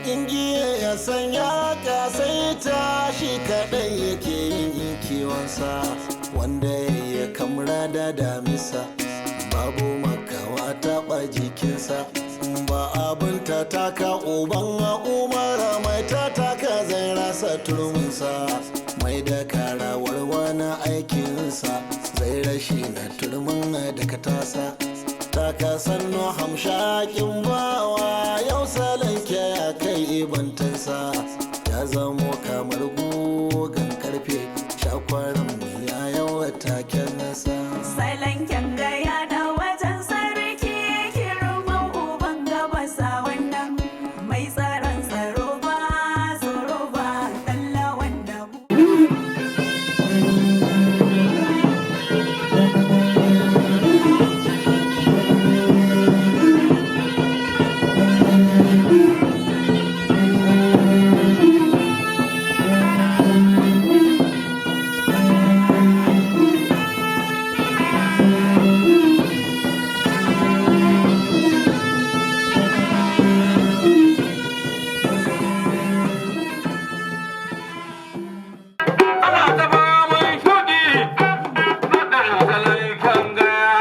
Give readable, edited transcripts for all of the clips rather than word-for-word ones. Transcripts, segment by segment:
Ingiya ya sanya ka sai ta shi kaɗai yake yin kiwonsa, wanda ya kamra da damisa, babu makawa taɓa jikinsa. Ba abin ta taka uban umara mai ta taka zai rasa turminsa, mai da karawar wani aikinsa zai rashi na turmin da ka tasa. Taka sannu hamshakin bawa, yau salon ya kai ibantansa, ya zamo kamar gugan karfe, shakwaran mu ya yawa taken nasa. Salon kyanga ya da wajen sarki kirman uban gabasa, wannan mai tsaron tsaro ba tsoro ba kalla wanda mu. Ana ta faman shuɗi na ɗan salon gaya,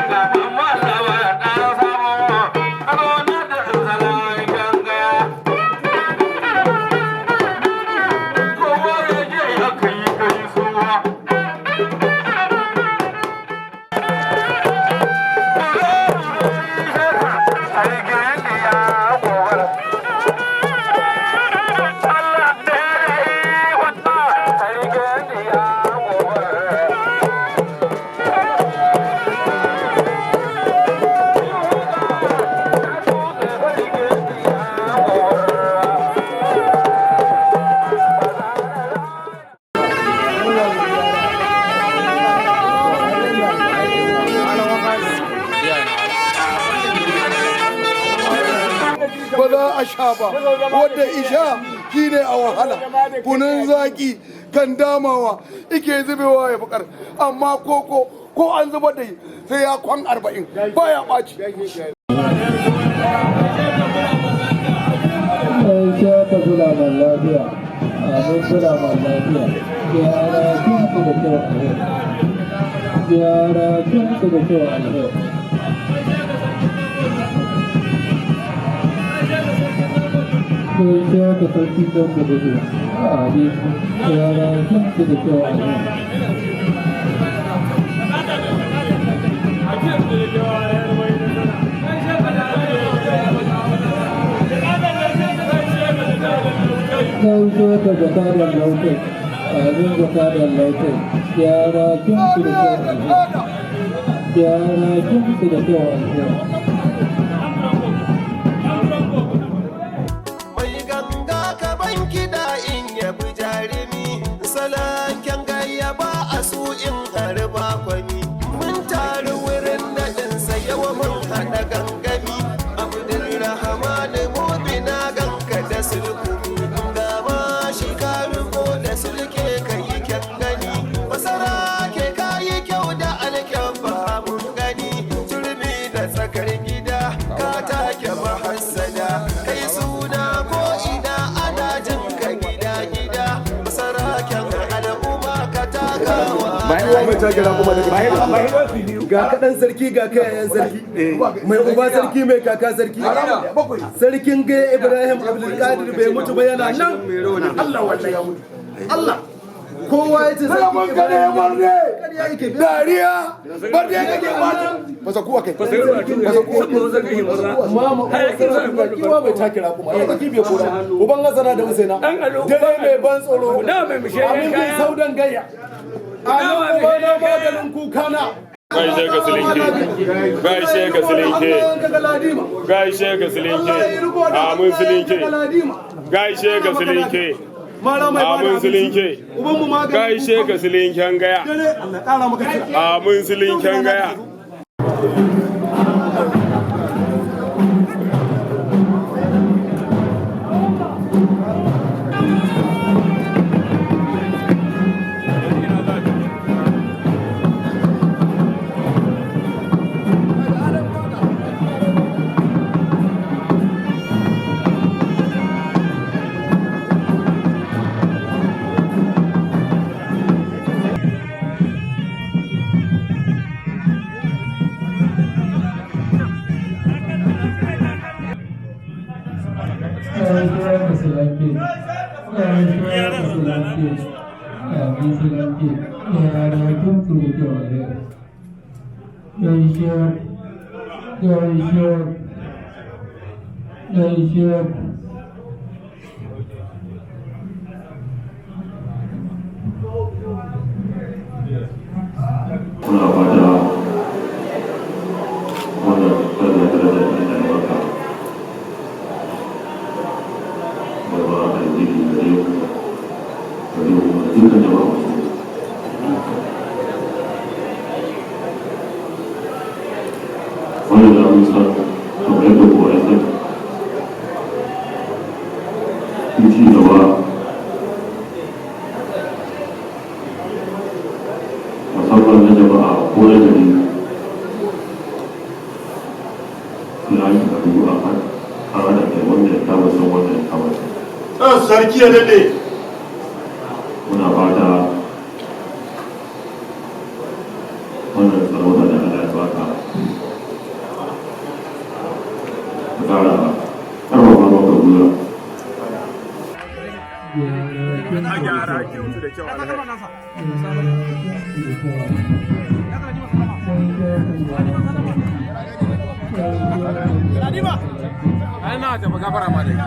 kafin masawa ɗan sabo, ado na ɗan salon gaya. Kowa ya je ya kai kai suwa. Allah da ya yi wata, sarkin ya gobe. Ba za a sha ba, wadda isha shine a wahala. Kunun zaki kan damawa ike zubewa ya bukar, amma koko ko an zubar da shi sai ya kwan 40 baya ɓaci. Aisha ta kula man lafiya, amin kula man lafiya. Gyara kinsu da kyau alheri. Gyara kinsu da kyau alheri. Gaishe ka sarki don gobe, amin. Gyara kinsu da kyau alheri. Gaishe ka jakadan lautai, amin jakadan lautai. Gyara kinsu da kyau alheri. Gyara kinsu da kyau alheri. Mai ganga ka ban kiɗa in yabi jarumi, salon gaya ba a su in harba kwami. Mun taru wurin naɗinsa, yawa mun haɗa gangami. Abdulrahman mubina ganka da sulkumi, gama shi ka riko da sulke ka yi kyan gani. Masara ke ka yi kyau da alkyabba mun gani, turmi da tsakar gida ka take mahassada, kai suna ko ina ana jin ka gida gida, masaraken al'umma ka takawa. Ga kaɗan sarki, ga kayayen sarki, mai uba sarki, mai kaka sarki, sarkin gaya Ibrahim Abdulkadir bai mutu ba, yana nan. Allah wallahi Allah kowa ya ce sarki Salamun kare Ibrahim barne ƙarya yake. Dariya barne kake bata fasa kuwa kai fasa kuwa. Mama kiwa mai takira kuma ya zaki bai kora uban Hasana da Usaina, dare mai ban tsoro, amin bin saudan gayya, amin uba na maganin kukana. Gaishe ka silinke, gaishe ka silinke, gaishe ka silinke, amin silinke, gaishe ka silinke, amin silinke, gaishe ka silinken gaya, amin silinken gaya. Gaishe ka silanke. Gaishe ka silanke. Amin silanke. Gyara kinsu da kyau alheri. Gaishe, gaishe, gaishe. Muna fata wannan daraja daraja da albarka da ba alheri gare ku, gare ku da dukkan jama'a musulmi. Wannan da mun san kamar yadda kowa ya sani, shi ci gaba musamman na jama'a ko na gari, sai an yi haɗu a an haɗa kai, wanda ya kama san wanda ya kama san. Sarki ya daɗe. Muna fata wannan sarauta da Allah ya baka ta ƙara ƙarfafa maka gwiwa. Gyara kinsu da kyau. Gyara kinsu da kyau. Ai na tafi gafara ma dai.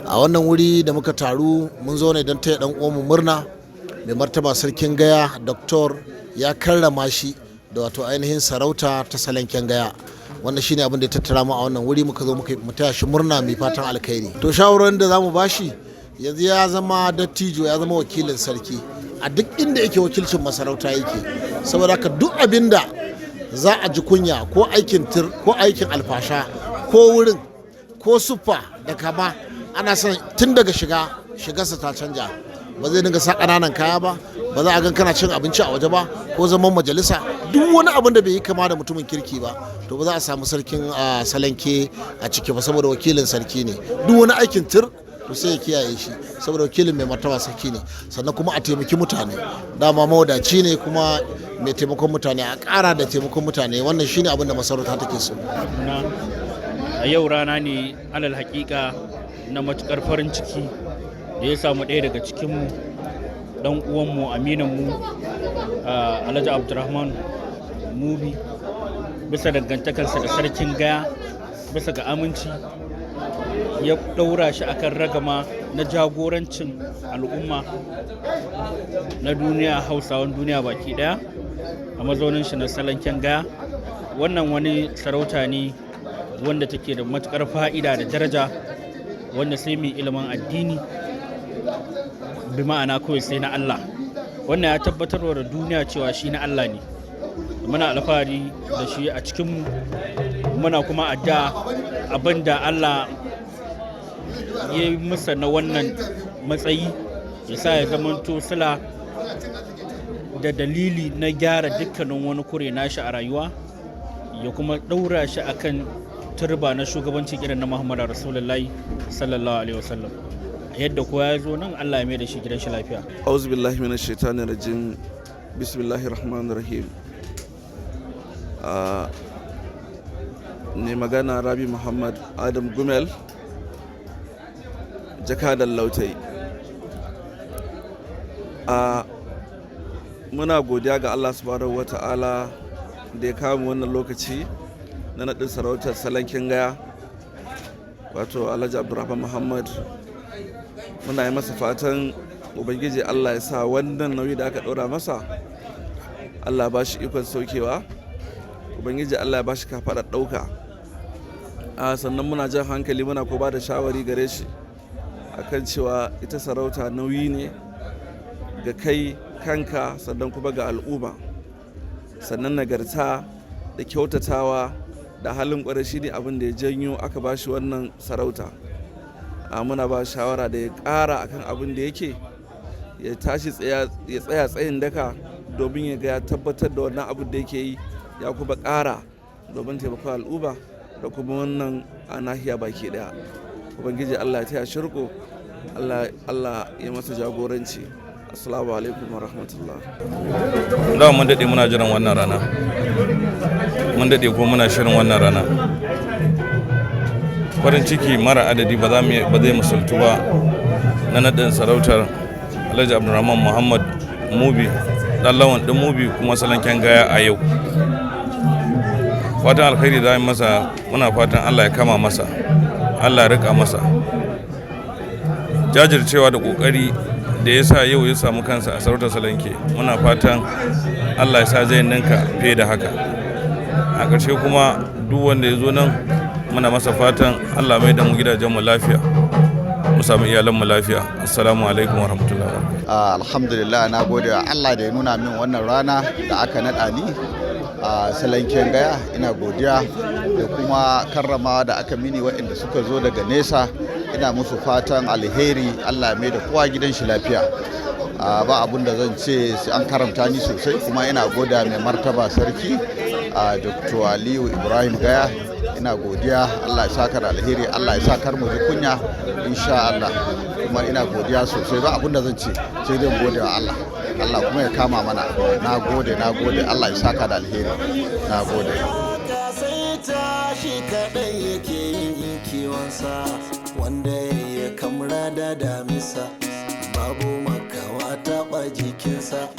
A wannan wuri da muka taru, mun zo ne don taya dan uwanmu murna. Mai martaba Sarkin Gaya Doktor ya karrama shi da wato ainihin sarauta ta Salanken Gaya. Wannan shine abin da ya tattara mu a wannan wuri. Muka zo muka mu taya shi murna, mai fatan alkhairi. To, shawarar da zamu bashi, yanzu ya zama dattijo, ya zama wakilin sarki. A duk inda yake wakilcin masarauta yake. Saboda haka duk abin da za a ji kunya ko aikin tir ko aikin alfasha ko wurin ko siffa da kama, ana son tun daga shiga shigarsa ta canja. Ba zai dinga sa ƙananan kaya ba, ba za a gan kana cin abinci a waje ba ko zaman majalisa. Duk wani abin da bai yi kama da mutumin kirki ba, to ba za a samu sarkin salanke a ciki ba, saboda wakilin sarki ne. Duk wani aikin tir, to sai ya kiyaye shi, saboda wakilin mai martaba sarki ne. Sannan kuma a taimaki mutane. Dama mawadaci ne kuma mai taimakon mutane, a ƙara da taimakon mutane. Wannan shine abin da masarauta take so. Na a yau rana ne alal hakika na matukar farin ciki da ya samu ɗaya daga cikinmu, ɗan uwanmu, aminanmu, Alhaji Abdulrahman Mubi, bisa dangantakarsa da Sarkin Gaya, bisa ga aminci, ya ɗaura shi akan ragama na jagorancin al'umma na duniya, Hausawan duniya baki ɗaya, a mazaunin shi na Salanken Gaya. Wannan wani sarauta ne wanda take da matukar fa'ida da daraja, wanda sai mai ilimin addini, bi ma'ana kawai sai na Allah. Wannan ya tabbatarwa da duniya cewa shi na Allah ne. Muna alfahari da shi a cikinmu, muna kuma adda abinda Allah ya yi masa na wannan matsayi ya sa ya zamanto sila da dalili na gyara dukkanin wani kure nashi a rayuwa, ya kuma ɗaura shi akan turba na shugabanci irin na Muhammadu Rasulullahi sallallahu alaihi wasallam. Yadda kowa ya zo nan, Allah ya mai da shi gidan shi lafiya. Auzu billahi minash shaitani rajim. Bismillahir rahmanir rahim. Ne magana Rabi Muhammad Adam Gumel, jakadan Lautai. Muna godiya ga Allah subhanahu wata'ala da ya kawo mu wannan lokaci na naɗin sarautar Salankin Gaya, wato Alhaji Abdulrahman Muhammad. Muna yi masa fatan Ubangiji Allah ya sa wannan nauyi da aka ɗora masa, Allah ba shi ikon saukewa, Ubangiji Allah ya ba shi kafaɗar ɗauka. A sannan muna jan hankali, muna ko ba da shawari gare shi akan cewa ita sarauta nauyi ne ga kai kanka, sannan kuma ga al'umma. Sannan nagarta da kyautatawa da halin kwarai shine abin da ya janyo aka ba shi wannan sarauta. A muna ba shawara da ya ƙara akan abin da yake, ya tashi ya tsaya tsayin daka domin ya ga ya tabbatar da wannan abin da yake yi, ya kuma ƙara domin taimakon al'umma da kuma wannan a nahiya baki daya. Ubangiji Allah ya taya shirko, Allah ya masa jagoranci. Assalamu alaikum wa rahmatullah. Da mun daɗe muna jiran wannan rana, mun daɗe ko muna shirin wannan rana. Farin ciki mara adadi ba zai misaltu ba na naɗin sarautar Alhaji Abdulrahman Muhammad Mubi, ɗan Lawan ɗin Mubi kuma Salanken Gaya a yau. Fatan alkhairi da masa, muna fatan Allah ya kama masa, Allah ya rika masa. Jajircewa da ƙoƙari da ya sa yau ya samu kansa a sarautar Salanke, muna fatan Allah ya sa zai ninka fiye da haka. A ƙarshe kuma, duk wanda ya zo nan, muna masa fatan Allah mai da mu gidajenmu lafiya, mu samu iyalanmu lafiya. Assalamu alaikum wa rahmatullahi wa. Alhamdulillah, na gode wa Allah da ya nuna min wannan rana da aka naɗa ni a Salanken Gaya. Ina godiya da kuma karramawa da aka mini. Waɗanda suka zo daga nesa, ina musu fatan alheri, Allah mai da kowa gidan shi lafiya. Ba abun da zan ce sai an karamta ni sosai. Kuma ina goda mai martaba Sarki Dr. Aliyu Ibrahim Gaya. Ina godiya, Allah ya saka da alheri, Allah ya sa kar mu ji kunya insha Allah. Kuma ina godiya sosai, ba abun da zan ce sai dai gode wa Allah, Allah kuma ya kama mana. Na gode, na gode, Allah ya saka da alheri, na gode. Sai tashi kaɗai yake yin kiwonsa, wanda ya kamra da damisa, babu makawa taɓa jikinsa.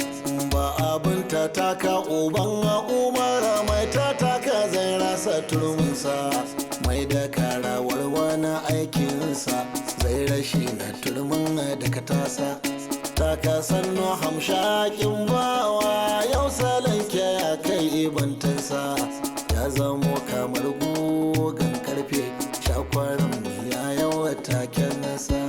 Ba abin ta taka uban Umara, mai ta taka zai rasa turminsa, mai da karawar wani aikinsa zai rashi na turmin da ka tasa. Taka sannu hamshakin bawa, yau Salanke ya kai ibantansa, ya zamo kamar gugan karfe, shakwaran ya yawa taken nasa.